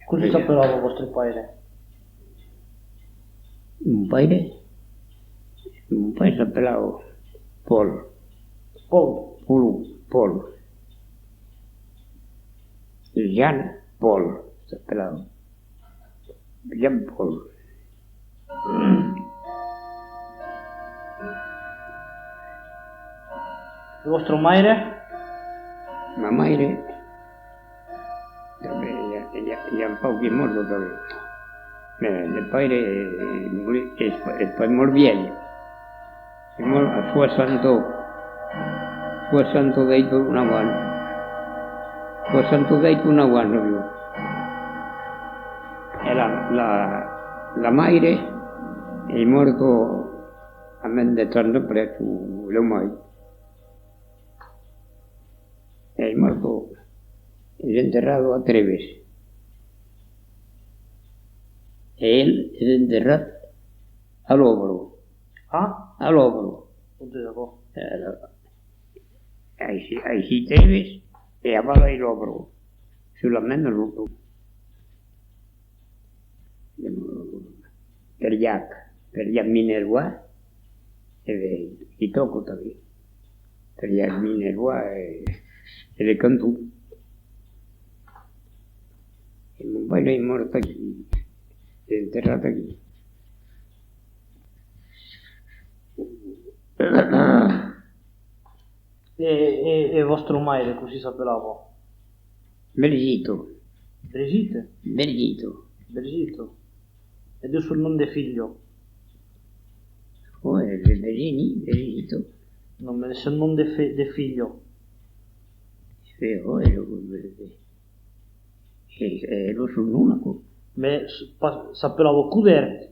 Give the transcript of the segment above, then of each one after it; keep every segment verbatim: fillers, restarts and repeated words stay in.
Cossí s'apelava vòstre paire? Mon paire? Mon paire s'apelava Paul. Paul? Paul, Paul. Jean Paul s'apelava. Jean Paul. E vòstra maire? Ma maire, tanben, i a, i a, i a un pauc, es mòrta tanben. Mès le paire, eh, es, es pas mòrt vièlh. Es mòrt a soassanta, soassanta-uèit o nau ans. Soassanta-uèit o nau ans aviá. E la, la, la maire es mòrta a mens de trenta ans prèp, o, o mai. Es mòrta, es enterrada a Trèbes. E el es enterrat a Lòbra. A? A Lòbra. Ont es aquò? Eh, aicí, aicí Trèbes, e aval ai Lòbra, sus la mèma rota. Perlhac, Perlhac Minervois, e ben, i tòca tanben. Perlhac Minervois e, e le canton. E mon paire es mòrt aquí, es enterrat aquí. E, e, e vòstra maire, cossí s'apelava? Brigitte. Brigitte? Brigitte. Brigitte. E de son nom de filha? Ò, e, e, Virginie, Brigitte. Non, mès de son nom de fi-, de filha. E, ò, e, e, e, e, lo son nom, aquò. Mès s-, pas, s'apelava Coudert.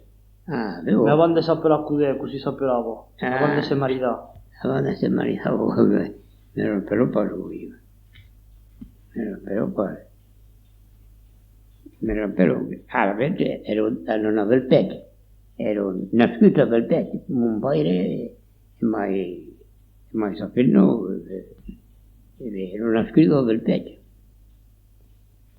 Ah, ben, ò. Mès avant de s'apelar Coudert, cossí s'apelava? Ah. Avant de se maridar. Avant de se maridar, ò, ben, me rapèlo pas, ò, ieu. Me rapèlo pas. Me rapèlo, alavetz, èra, èra a Belpèch. Èra nascut a Belpèch. Mon paire e mai, e mai sa femna, eh, eh, èra nascut a Belpèch.